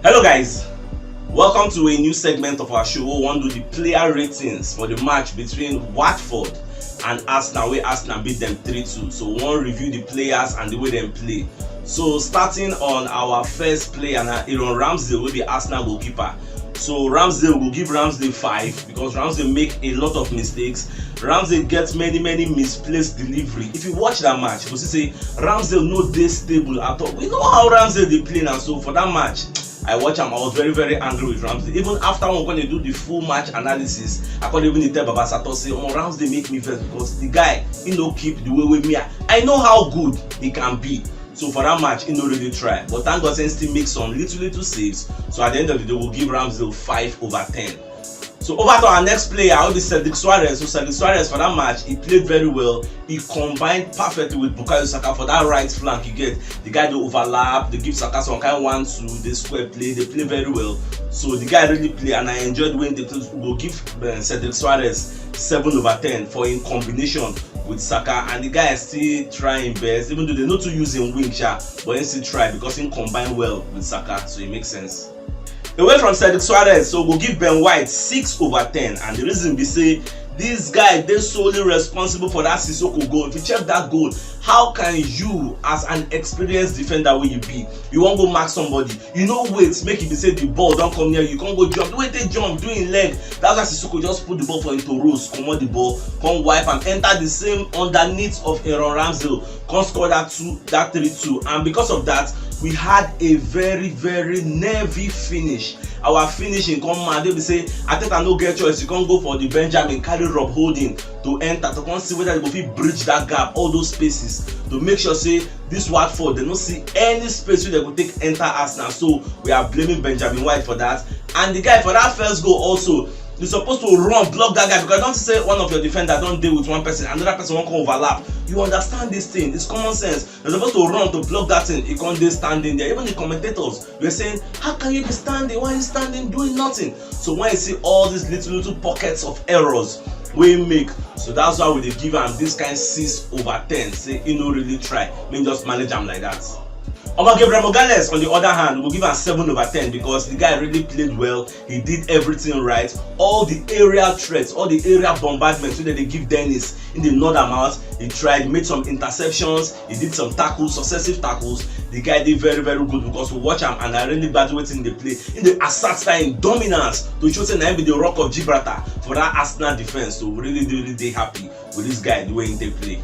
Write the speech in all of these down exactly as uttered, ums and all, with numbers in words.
Hello guys, welcome to a new segment of our show. We wan do the player ratings for the match between Watford and Arsenal, wey Arsenal beat them three two. So we wan review the players and the way dem play. So starting on our first player na Aaron Ramsdale, wey be Arsenal goalkeeper. So Ramsdale, we go give Ramsdale five because Ramsdale make a lot of mistakes. Ramsdale get many many misplaced delivery. If you watch that match, you go see say Ramsdale no dey stable at all. We know how Ramsdale dey play now, so for that match, I watch am, I was very very angry with Ramsdale. Even after one come dey do the full match analysis, I come even dey tell Baba Sato say, "Omo, Ramsdale make me vex because the guy, he no keep the way wey me, I, I know how good he can be." So for that match, he no really try. But thank God say he still make some little little saves. So at the end of the day, we'll give Ramsdale five over ten. So over to our next player, wey be Cedric Soares. So Cedric Soares, for that match, he played very well. He combined perfectly with Bukayo Saka for that right flank. You get, the guy dey overlap, dey give Saka some kind one two, dey square play, dey play very well. So the guy really play, and I enjoyed when they play. We go give uh, Cedric Soares seven over ten for him combination with Saka, and the guy still try him best, even though they no too use him wing sha, but he still try because he combine well with Saka, so it makes sense. Away from Cedric Soares, so we go give Ben White six over ten, and the reason be say this guy dey solely responsible for that Sissoko goal. If you check that goal, how can you, as an experienced defender wey you be, you wan go mark somebody, you no wait make e be say the ball don come near you, you come go jump. The way he take jump, do him leg, that's why Sissoko just put the ball for him toes, comot the ball, come wipe am, enter the same underneath of Aaron Ramsdale, come score that two, that three two. And because of that, we had a very very nervy finish. Our finishing come mad. They be say Arteta no get choice, he come go for the Benjamin, carry Rob Holding to enter, to come see whether they go fit bridge that gap, all those spaces, to make sure say this Watford, they no see any space wey they go take enter Arsenal. So we are blaming Benjamin White for that. And the guy for that first goal also, you suppose to run block that guy, because I don't say one of your defender don dey with one person, another person wan come overlap. You understand this thing? It's common sense. You're supposed to run to block that thing. He come dey standing there. Even the commentators were saying, "How can you be standing? Why are you standing doing nothing?" So when you see all these little little pockets of errors wey he make, so that's why we dey give am this kind six over ten. Say he no really try. Make he just manage am like that. Omo, Gabriel Magalhaes, on the other hand, we go give am seven over ten because the guy really played well. He did everything right. All the aerial threats, all the aerial bombardments wey dem dey give Dennis, he dey nod am out. He tried, made some interceptions, he did some tackles, successive tackles. The guy dey very very good because we watch am, and I really gbadun wetin he dey play. He dey assert that him dominance to show say na him be the Rock of Gibraltar for that Arsenal defense. So we really dey really dey happy with this guy, the way he dey play.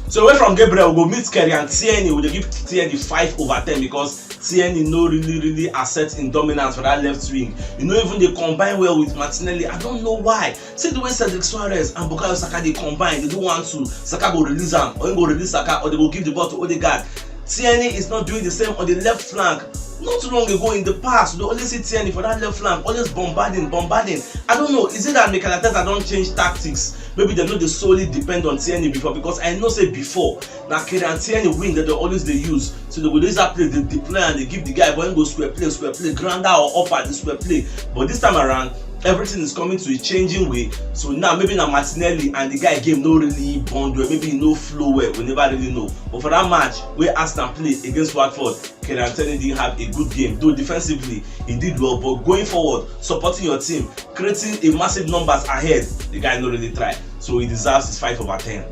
So away from Gabriel, we go meet Kieran Tierney. We dey give Tierney five over ten because Tierney no really really assert him dominance for that left wing. He no even dey combine well with Martinelli. I don't know why. See the way Cedric Soares and Bukayo Saka dey combine, they do one two, Saka go release am, or he go release Saka, or they go give the ball to Odegaard. Tierney is not doing the same on the left flank. Not too long ago in the past, we dey always see Tierney for that left flank, always bombarding, bombarding. I don't know, is it that Mikel Arteta don change tactics? Maybe dem no dey solely depend on Tierney before, because I know say before, na Kieran Tierney wing dem dey always dey use. So they go use that place, dey deploy and dey give the guy, but him go square play, square play, grounder or upper, dey square play. But this time around, everything is coming to a changing way. So now maybe na Martinelli and the guy game no really bond well, maybe e no flow well, we never really know. But for that match wey Arsenal play against Watford, Kieran Tierney didn't have a good game, though defensively he did well, but going forward, supporting your team, creating a massive numbers ahead, the guy no really try. So he deserves his five over ten.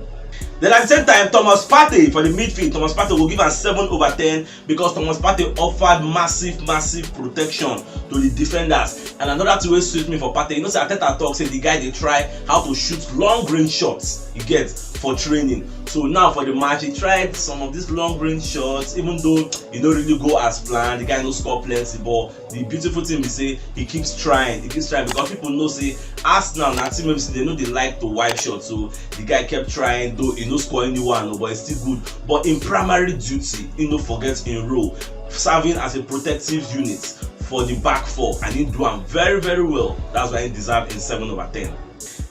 Then at the same time, Thomas Partey for the midfield. Thomas Partey will give am seven over ten because Thomas Partey offered massive, massive protection to the defenders. And another thing wey sweet me for Partey, you know say Arteta talk say the guy dey try how to shoot long range shots, you get, for training. So now for the match, he tried some of these long range shots, even though e no really go as planned. The guy no score plenty, but the beautiful thing be say he keeps trying, he keeps trying, because people know say Arsenal na team wey be say they no dey like to wipe shot. So the guy kept trying, though he no score anyone, but he's still good. But in primary duty, he no forget in role, serving as a protective unit for the back four, and he do am very very well. That's why he deserve in seven over ten.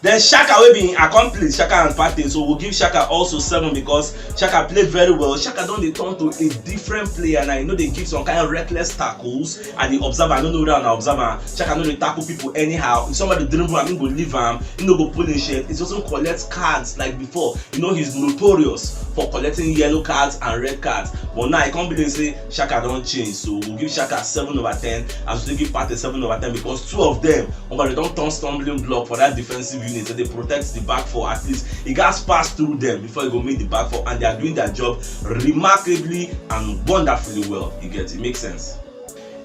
Then Xhaka, wey be im accomplice, Xhaka and Partey, so we'll give Xhaka also seven because Xhaka played very well. Xhaka don dey turn to a different player now. You know, they give some kind of reckless tackles and the observer, I don't know whether na observer. Xhaka no dey tackle people anyhow. If somebody dribble am, he go leave am. He no go pull him shirt. He doesn't collect cards like before. You know, he's notorious for collecting yellow cards and red cards. But now I can't believe say Xhaka don change, so we'll give Xhaka seven over ten, as we give Partey seven over ten, because two of them, omo, they don turn stumbling block for that defensive unit. So they protect the back four. At least he gats pass through them before he go meet the back four, and they are doing their job remarkably and wonderfully well. You get it? Makes sense.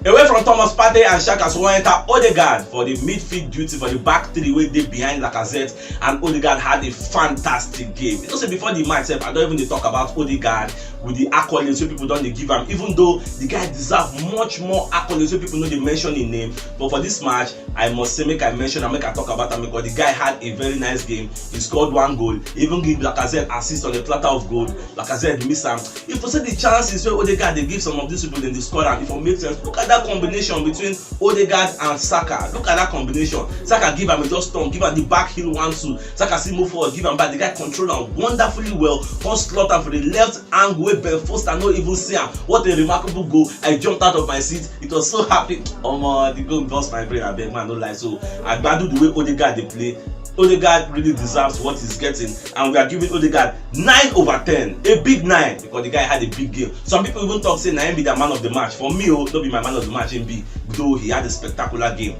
Away from Thomas Partey and Xhaka, so we enter Odegaard for the midfield duty for the back three wey dey behind Lacazette, and Odegaard had a fantastic game. You know say before the match sef, I don even dey talk about Odegaard with the accolades wey people don dey give am, even though the guy deserve much more accolades wey people no dey mention im name. But for this match, I must say make I mention am, make I talk about am, because the guy had a very nice game. He scored one goal, even give Lacazette assist on a platter of gold. Lacazette miss am. If you see the chances wey Odegaard dey give some of these people, dem dey score am. If it make sense, look at that combination between Odegaard and Saka. Look at that combination. Saka give am, he just turn, give am the back heel one two. Saka still move forward, give am back. The guy control am wonderfully well. Come slot am for the left angle wey Ben Foster no even see am. What a remarkable goal. I jumped out of my seat. It was so happy. Omo, the goal burst my brain, abeg, man, no lie. So I gbadu the way Odegaard dey play. Odegaard really deserves what he's getting, and we are giving Odegaard nine over ten, a big nine, because the guy had a big game. Some people even talk say na him be their man of the match. For me, oh, no be my man of the match him be, though he had a spectacular game.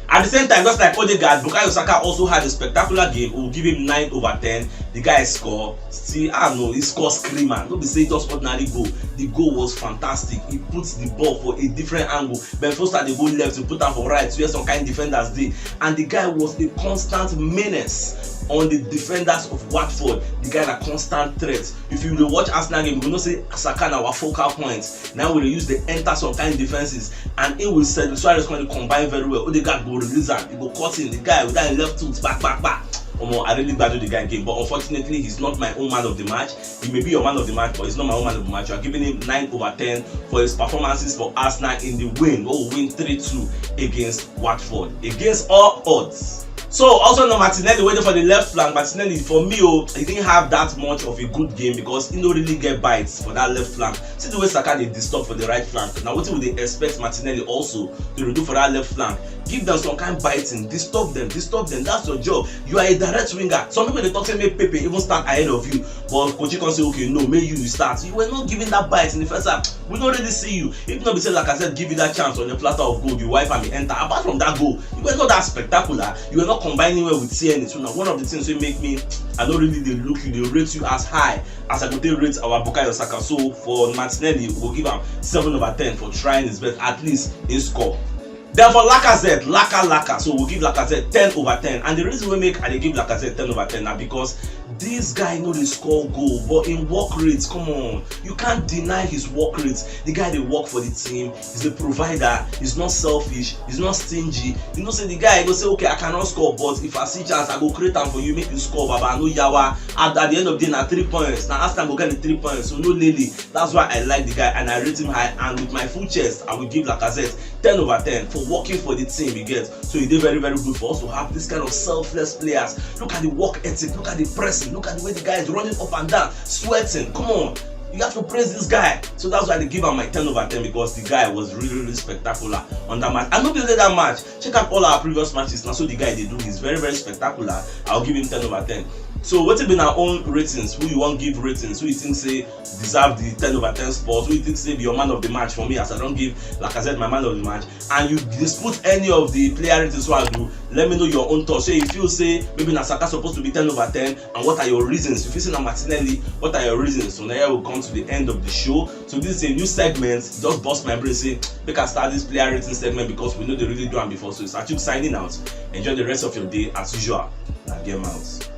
At the same time, just like Odegaard, Bukayo Saka also had a spectacular game. We'll give him nine over ten. The guy score, still, I don't know, he score screamer. No be say just ordinary goal. The goal was fantastic. He puts the ball for a different angle. Ben Foster dey go left, he put am for right, where some kind defenders dey. And the guy was a constant menace on the defenders of Watford. The guy na constant threat. If you dey watch Arsenal game, you know say Saka na our focal point. Now we dey use dey enter some kind defenses, and he with Cedric Soares come dey combine very well. Odegaard go release am, he go cut in the guy with that left foot, back, back, back. Omo, I really gbadu the guy game, but unfortunately, he's not my own man of the match. He may be your man of the match, but he's not my own man of the match. You are giving him nine over ten for his performances for Arsenal in the win. Oh, win three two against Watford, against all odds. So also, no, Martinelli waiting for the left flank. Martinelli, for me, oh, he didn't have that much of a good game because he no really get bites for that left flank. See the way Saka dey disturb for the right flank. Now, what we dey expect Martinelli also to do for that left flank? Give them some kind biting, disturb them, disturb them. That's your job. You are a direct winger. Some people dey talk say make Pepe even start ahead of you, but Kochi come say, okay, no, make you start. You were not giving that bite in the first half. We don't really see you. If not be say Lacazette give you that chance on the platter of gold, you wipe and enter. Apart from that goal, you were not that spectacular. You were not combining well with C N. So now one of the things wey make me, I don't really dey look you, dey rate you as high as I go take rate our Bukayo Saka. So for Martinelli, we go give am seven over ten for trying his best. At least he score. Then for Lacazette, Laka Laka. So we give Lacazette ten over ten. And the reason we make I dey give Lacazette ten over ten na because this guy no dey score goal, but in work rate, come on, you can't deny his work rate. The guy dey work for the team. He's a provider. He's not selfish. He's not stingy. You know say the guy go say, okay, I cannot score, but if I see chance, I go create am for you, make you score, baba. No yawa. At, at the end of the day, na three points. Na Arsenal go get the three points. So no lele. That's why I like the guy and I rate him high. And with my full chest, I will give Lacazette ten over ten for working for the team he gets. So he did very, very good for us to have this kind of selfless players. Look at the work ethic, look at the pressing, look at the way the guy is running up and down, sweating. Come on, you have to praise this guy. So that's why they give him my ten over ten, because the guy was really, really spectacular on that match. And not only that match, check out all our previous matches. Now, so the guy they do, he's very, very spectacular. I'll give him ten over ten. So what have been our own ratings? Who you want give ratings? Who you think say deserve the ten over ten spot? Who you think say be your man of the match? For me, as I don't give Lacazette my man of the match, and you dispute any of the player ratings, so I do. Let me know your own thoughts. So if you say maybe na Saka supposed to be ten over ten, and what are your reasons? If you say na Martinelli, what are your reasons? So now we come to the end of the show. So this is a new segment. Just bust my brain. Say make I start this player rating segment because we know they really do am before. So it's Achuk signing out. Enjoy the rest of your day as usual. Na game out.